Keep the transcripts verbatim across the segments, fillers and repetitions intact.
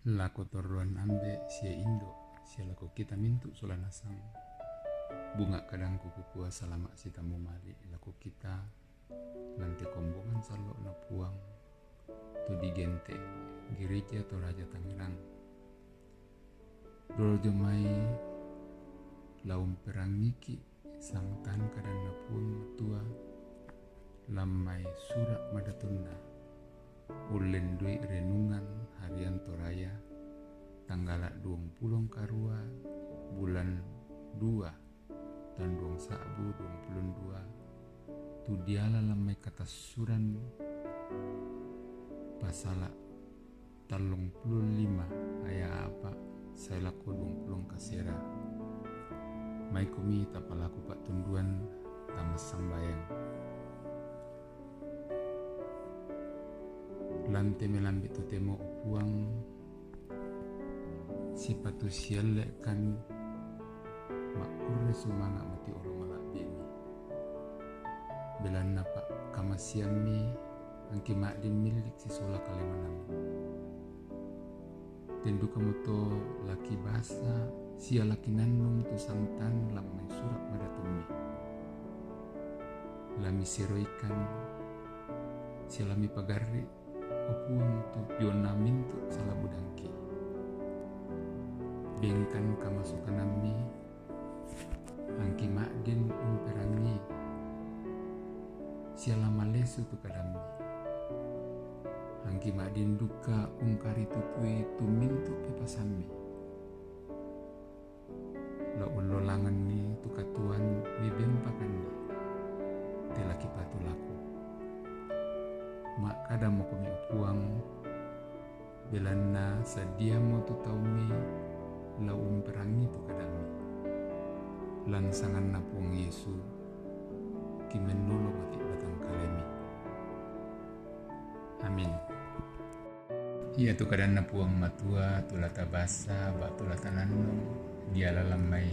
Lako torroan ambe' sia indo', sia lako kita mintu' sola nasang. Bunga' kadangku kukua salama' sitammu mali' lako kita, lan te kombongan sallo'na Puang, tu digente' Gereja Toraja Tangerang. Dolo jomai la umperangiki' sangtan kadanna Puang Matua, lan mai sura' madatunna, ullendui renungan harian Toraya, tanggala' duangpulo karua bulan dua, taun duang sa'bu duangpulo dua, tu diala lan mai katassuran pasala' tallungpulo lima aya' apa' sae lako duangpulo kasera. Maikomi tapalaku pa'tunduan tammassambayang. Lan te melambi' totemo, o Puang, sipatu sialle'kan ma'kurre sumanga' mati olo mala'bi'mi. Belanna pa'kamasiammi angki ma'din millik sisola kalemanammi. Ten dukamoto laki basa sia laki nannung tu sangtan lan mai sura' madatummi. La miseroikan sia la mipagarri', o Puang, tu diona mintu' sala budangki. Bengkan kamasokanammi, angki ma'din umperangii, sia la malesu tu kadammi. Angki ma'din duka ungkaritutui tu mintu' pepasammi. La ullolanganni tu katuoan mibempakanni, te la kipatu lako. Ma'kadamokomi, o Puang, belanna sadiamo tu taummi la umperangii tu kadammi. Lan sanganna Puang Yesu, kimennolo mati batang kalemi. Amin. Iatu kadanna Puang Matua tu la tabasa ba'tu la tanannung diala lan mai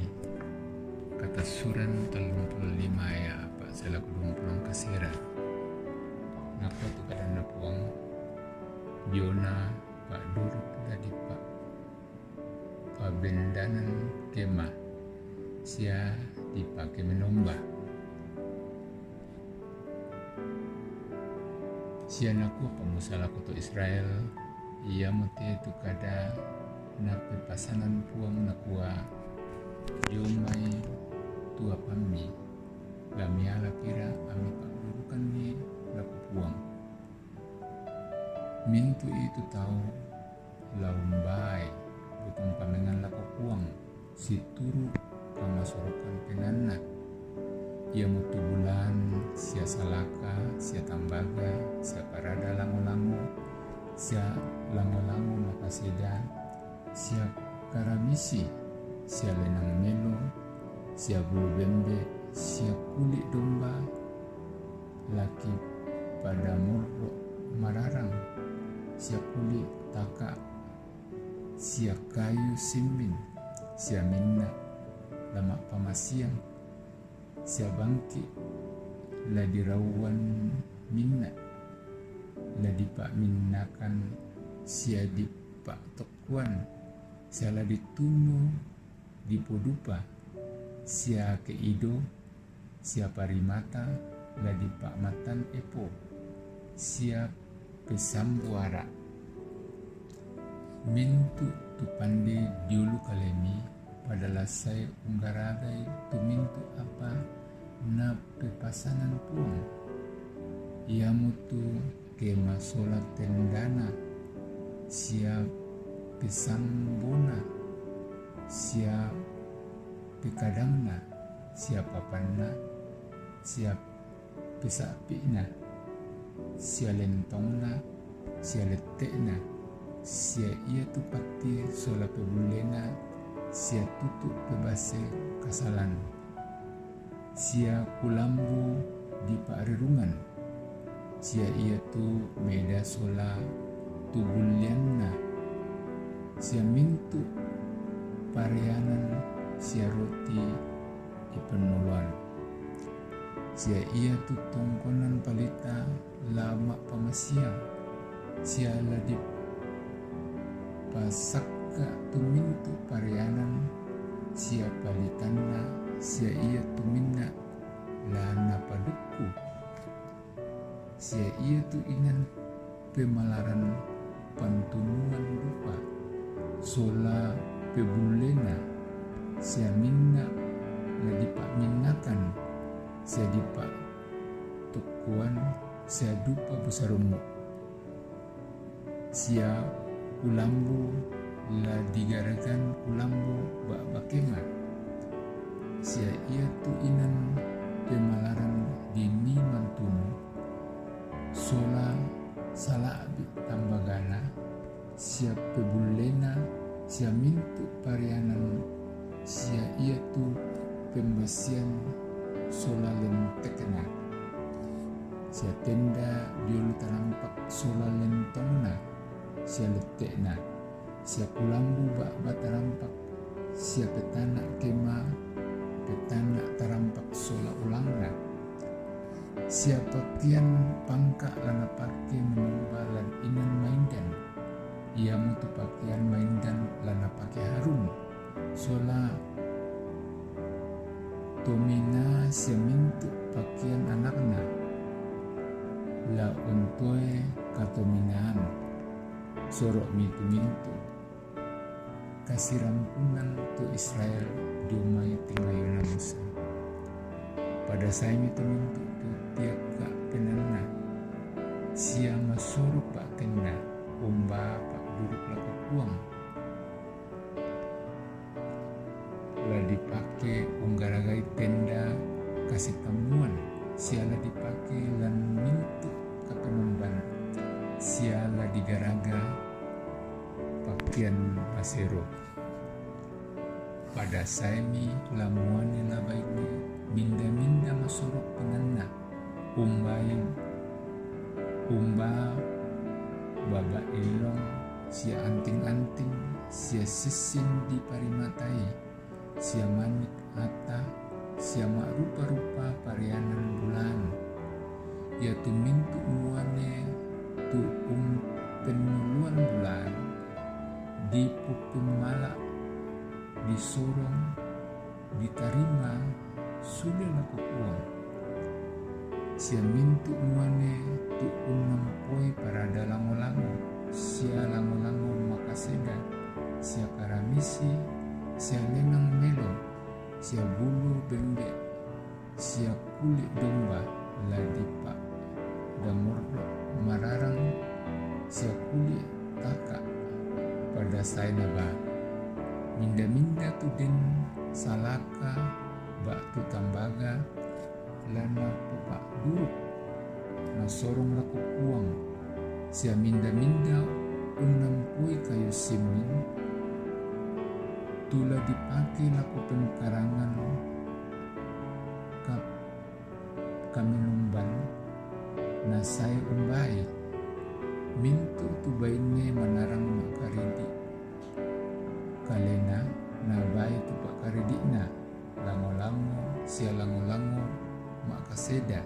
Katassuran tallungpulo lima aya' apa' sae lako duangpulo kasera. Nakua tu kadanna Puang, diona pa'duru' la dipa-, pabendanan kema sia dipake menomba. Sia nakuapa Musa lako to Israel, iamote tu kada napepasanan Puang, nakua, dio mai tu apammi, la miala pira ammi pa'durukanni lako Puang. Mintu'i tu tau la umbaai butung pamengngan lako Puang, situru' kamasorokan penaanna. Iamotu bulaan sia salaka sia tambaga sia parada lango-lango sia lango-lango makaseda sia karamisi sia lenang melo sia bulu bembe sia kuli' domba laki pada morro' mararang sia kuli' taka' sia kayu simmin sia minna' la ma'pamasiang sia bangki' la dirauan minna' la dipa'minnakan sia dipa'tokkuan sia la ditunu dipodupa sia ke'ido sia parimata la dipa'matan epo sia pesambuara'. Mintu' tu pande diulu kalemi pada la sae unggaragai tu mintu' apa napepasanan Puang. Iamotu kema sola tendana sia pesambona sia pekadangna sia papanna sia pesa'pi'na sia lentongna sia lette'na sia iatu patti sola pebullena sia tutu' pebasse kasalan sia kulambu dipa'rerungan sia iatu meda sola tu bullianna sia mintu' pareanan sia roti ipennoloan sia iatu tongkonan palita la ma'pamasiang sia la dippa Sakka tu mintu' parianan sia palitanna, sia iatu minna' la napadukku, sia iatu inan pemalaran pantunuan dupa, sola pebullena, sia minna' la dipa'minnakan, sia dipa'tokkoan, sia dupa busarummu'. Sia kulambu la digaragan kulambu ba'bakema, sia iatu inan pemalaran dinii mantunu, sola sala'bi' tambagana, sia pebullena, sia mintu' parianan, sia iatu pembasian sola lentekna, sia tenda diolo tarampak sola lentongna, sia lette'na, sia kulambu ba'ba tarampak, sia petana' kema petana' tarampak sola olangna, sia pakean pangka' la napake menomba lan inan maindan, iamotu pakean maindan la napake Harun, sola tomina sia mintu' pakean anakna, la ontoe katominaan. Soro'mi tu mintu' kasirampungan tu Israel dio mai tingayona Musa. Padasaimi tu mintu' tu tiakka' penanna, sia masoro' pa'tenna, umbaa pa'duruk lako Puang. La dipake unggaragai tenda kasitammuan, sia la dipake lan mintu' kapenomban, sia la digaraga pakean masero. Padasaimi la muane la baine minda-minda masoro' penanna, umbai, umbaa baba' illong, sia anting-anting, sia sissing diparimatai, sia manik ata, sia ma'rupa-rupa parianan bulaan. Iatu mintu' muane tu umpennuluan bulaan, dipuppimmala', disorong, ditarima sule lako Puang. Sia mintu' muane tu unnampoi parada lango-lango, sia lango-lango makaseda, sia karamisi, sia lenang melo, sia bulu bembe', sia kuli' domba la dipa'damorro' mararang, sia kuli' taka' padasaena baa. Minda-minda tu den salaka ba'tu tambaga la napopa'duruk, nasorong lako Puang, sia minda-minda unnampoi kayu simmin, tu la dipake lako pengkarangan ka-, kamenomban, nasae umbai. Mintu' tu baine manarang ma'karidi' kalena, nabai tu pa'karidi'na, lango-lango sia lango-lango ma'kaseda,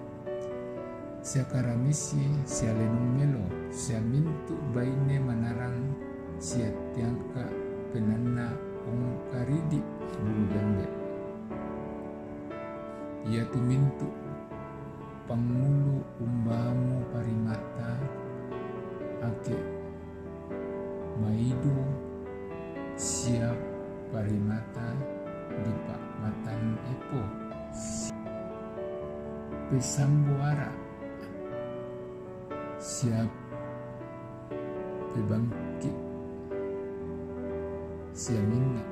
sia karamisi sia lenong melo, sia mintu' baine manarang sia tiangka' penanna ungkaridi' bulu bembe'. Iatu mintu' pangngulu umbaamu parimata ake' maidu, sia parimata dipa'matan epo, pesambo ara', sia pebangki', sia minna'.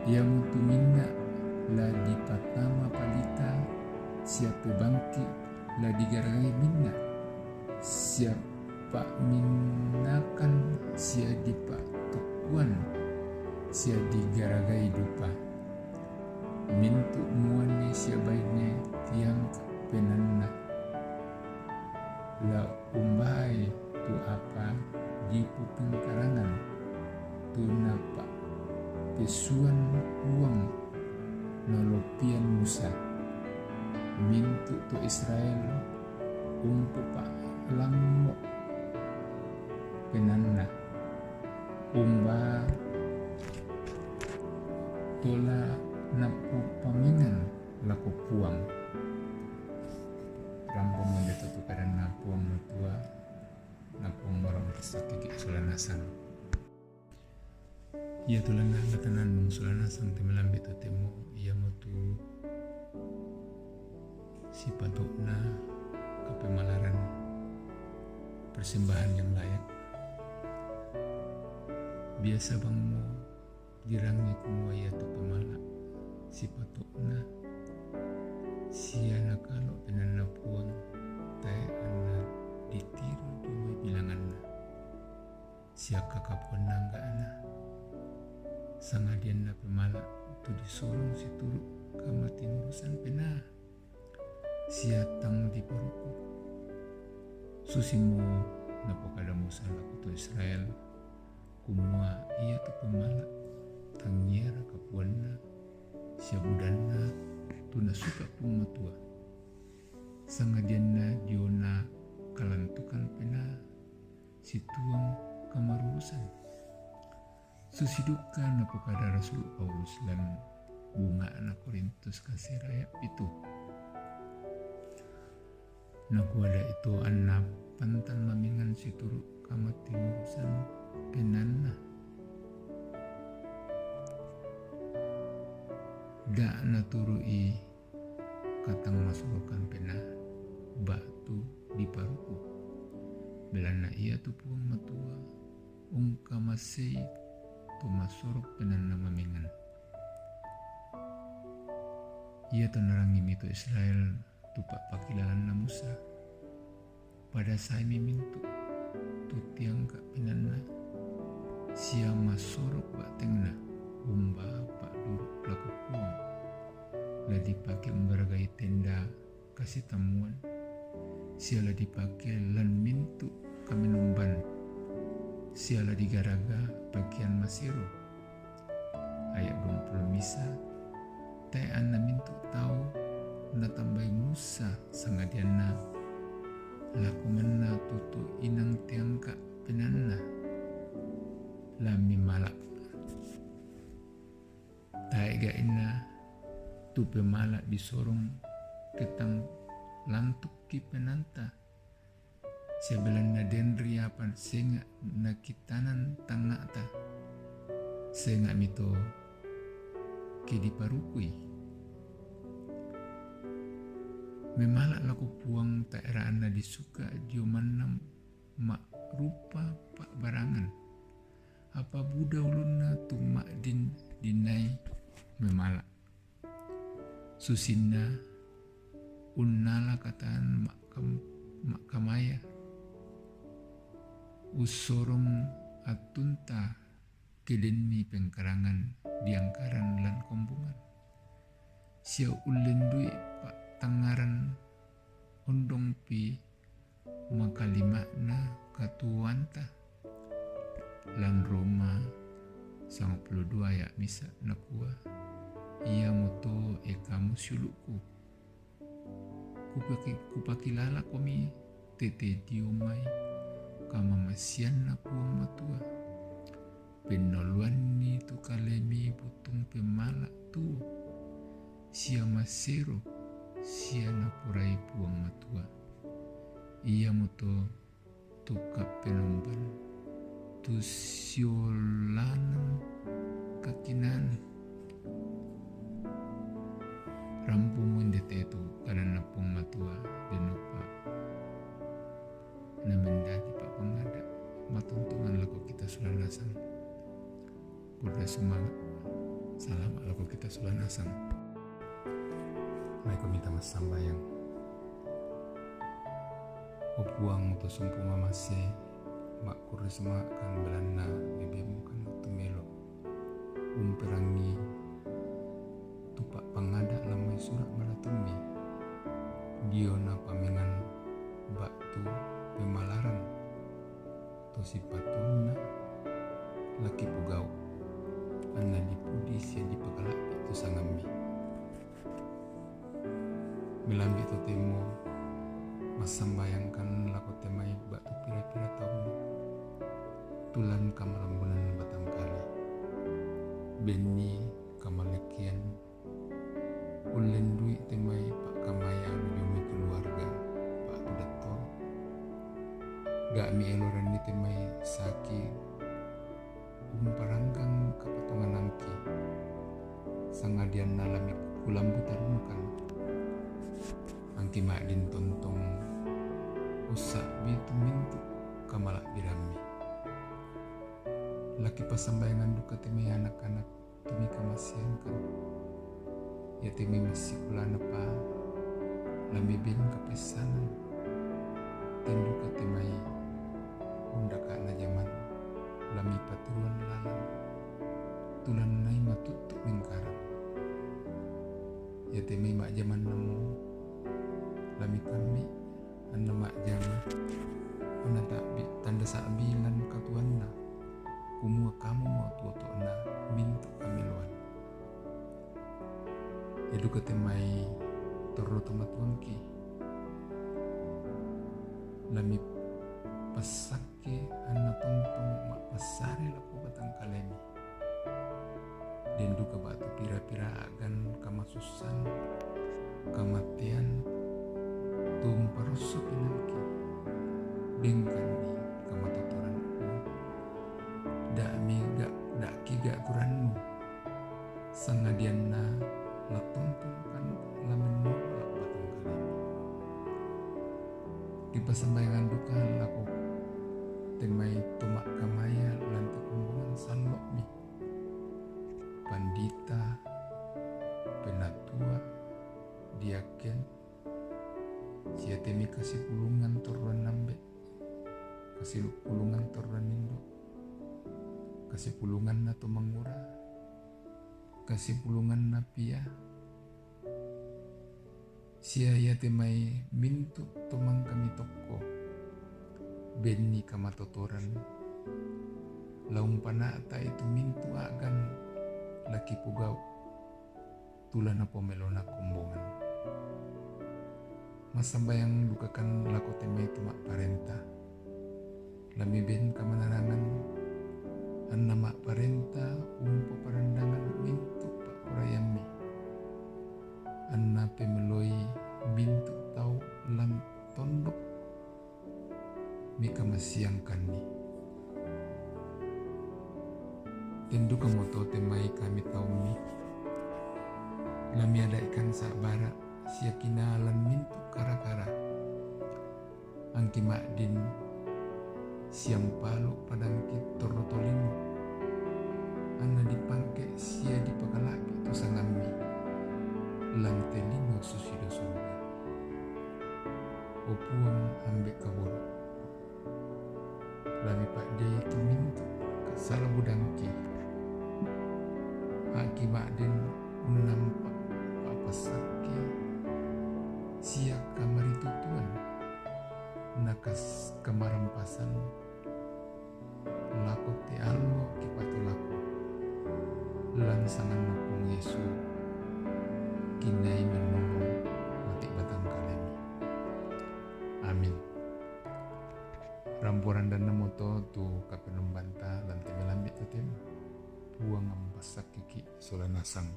Iamotu minna' la dipatama palita, sia pebangki' la digaragai minna', sia pa'minnakan sia dipa'tokkoan, sia digaragai dupa. Mintu' muane sia baine tiangka' penanna, la umbai tu apa dipupengkarangan, tu napa'pesuan Puang nalopian Musa. Mintu' to Israel umpupa'lammo' penanna, Umba tola napu pamengan lako Puang. Rampo mondeto tu kadanNa Puang Matua, na Puang mora matassakiki sola nasang. Ia tu lana latanan nung sola nasang te melambi totemo, ia motu sipatokna kapemalaran, persembahan yang layak. Biasa bangmo dirangi kumua ia tu pemala sipatokna, sia nakalo penanna Puang, tae anna ditiru dio mai bilanganna. Sia kakapuanna angga'na, sangadianna pemala tu disorong situru kamatimurusan penaa, sia tang diparuku. Susimo napokada Musa lako to Israel, kumua ia tu pemala, tangiara kapuanna sia budanna tu nasuka Puang Matua, sangadianna diona kalantukan penaa situang kamarurusan. Susi duka napokada Rasul Paulus lan bunga'na Korintus kasera ayat pitu. Nakua da'ito anna pantan mamengan situru kamatimurusan penanna. Da naturu'i katang masorokan penaa, ba'tu diparuku. Belanna ia tu Puang Matua ungkamasei to masorok penanna mamengan. Ia to narangimi to Israel tu pa'pakilalanna Musa. Pada saimi mintu tu tiangka penanna, sia masorok ba'tengna umba pa'duru lako Puang, la dipake unggaragai tenda kasitammuan, sia la dipake lan mintu kamenomban, sia la digaraga pakean masero. Ayat dua puluh misa, tae anna mintu tau natambai Musa sangadianna lako manna tutu inang teangka penanna la mimala. Tae ga'inna tu pemala disorong ketang lantukki penanta, sia belanna denri apa senga nakitanan tangnga'ta, senga mito ke diparukui. Memala lako Puang tae ra anna disuka dio manna ma'rupa pa'barangan, apa buda ulunna tu ma'din-dinai memala. Susinna unnala kataan ma'kam-, ma'kamaya, ussorong attunta ke denni pengkarangan diangkaran lan kombongan, sia ullendui pa'tangngaran ondongpi makalima'na katuoanta. Lan Roma sangpulo dua ayat misa nakua, iamoto e kamu siulu'ku, kupaki-, kupakilalakomi tete dio mai kamamasianNa Puang Matua. Pennoluanni tu kalemi butung pemala tuo, sia masero, sia naporai Puang Matua. Iamoto tu kappenomban, tu siolanan kakinaan. Rampomo indete tu kadanNa Puang Matua, dennopa namendadi pa'pangada, matontongan lako kita sola nasang. Kurre sumanga, salama lako kita sola nasang. Maiko mita massambayang. O Puang, to sompu mamase, makkurre sumanga'kan belanna bebemmu kan tu melo umperangi tu pa'pangada' lan mai sura' maratummi, diona pamengan ba'tu pemalaran to sipatunna lakipogau', anna dipudi sia dipakala'bi' tu sangammi. Melambi' totemo massambayangkan lako te mai ba'tu pira-pira taunna, tu lan kamalambunan Benni kamalekkian ullendui te mai pakkamaya lujongi keluarga, Pak Tudatto. Gak mi elorenni te mai saki umparangkang kapatonganangki, sangadianna lami kulambu tarunukang. Angki ma'din tontong ussa'bi tu mintu kamala'birammi. Laki passambayangan duka te mai anak-anak tumi kamassiangkan. Iya te mai massikulana pa lami ben kapaissanan. Tenduka te mai undaka'na jaman lami patiruan lalang. Tulannai matuttu mengkarang. Iya te mai ma'jamannammu lami kammi anna ma'jama, anna ta'bi tanda sa'bi lan katuanna, kumua kamu mo tuo-tuona mintu kamiloan. Iya duka te mai torro tomatuangki, lami passakke anna tontong ma'passare lako batangkalemi. Den duka batu pira-pira agan kamasussan, kamatean, tumparosso pinangki, dengkanni kamatotoranku. Da'mi ga-, da'ki ga turannu, sangadianna latontongkan lamenno batangkalemi. Ripasambayangan duka lako te mai to makkamaya lanti kombongan sallo'mi, pandita, penatua, diaken, sia te mai kasipulungan torroan nambe, kasipulungan torroan indo, kasipulunganna to mangura, kasipulunganna pia, sia iya te mai mintu to mangkami tokko, benni kamatotoran, laumpana'ta itu mintu agan laki pugau, tulana pomelona kombongan. Massambayang dukakan lako te mai tu ma'parenta. Lami ben kamanarangan, anna ma'parenta umpoparandangan mintu pakkuraiammi, anna pemeloi mintu tau lan tondok mikamassiangkanni. Tenduka moto te mai kami taummi, lami adaikan sabbara sia kinalan mintu kara-kara. Angki ma'din siampalu padangki torro tolino, anna dipangke sia dipakala'bi tu sangammi, lan te lino susido suruga. O Puang Ambe' Kaboro, lami paddei tu mintu kasala budangki, angki ma'din unnampa pa'passakke sia kamaritutuan, nakas kamarampasan lako te allo kipatulako, lan sanganna Puang Yesu, kinai mannolong mati batangkalemi. Amin. Rampo randanna moto tu kapenombanta lan te melambi totemo. Puang ampassakkeki sola nasang.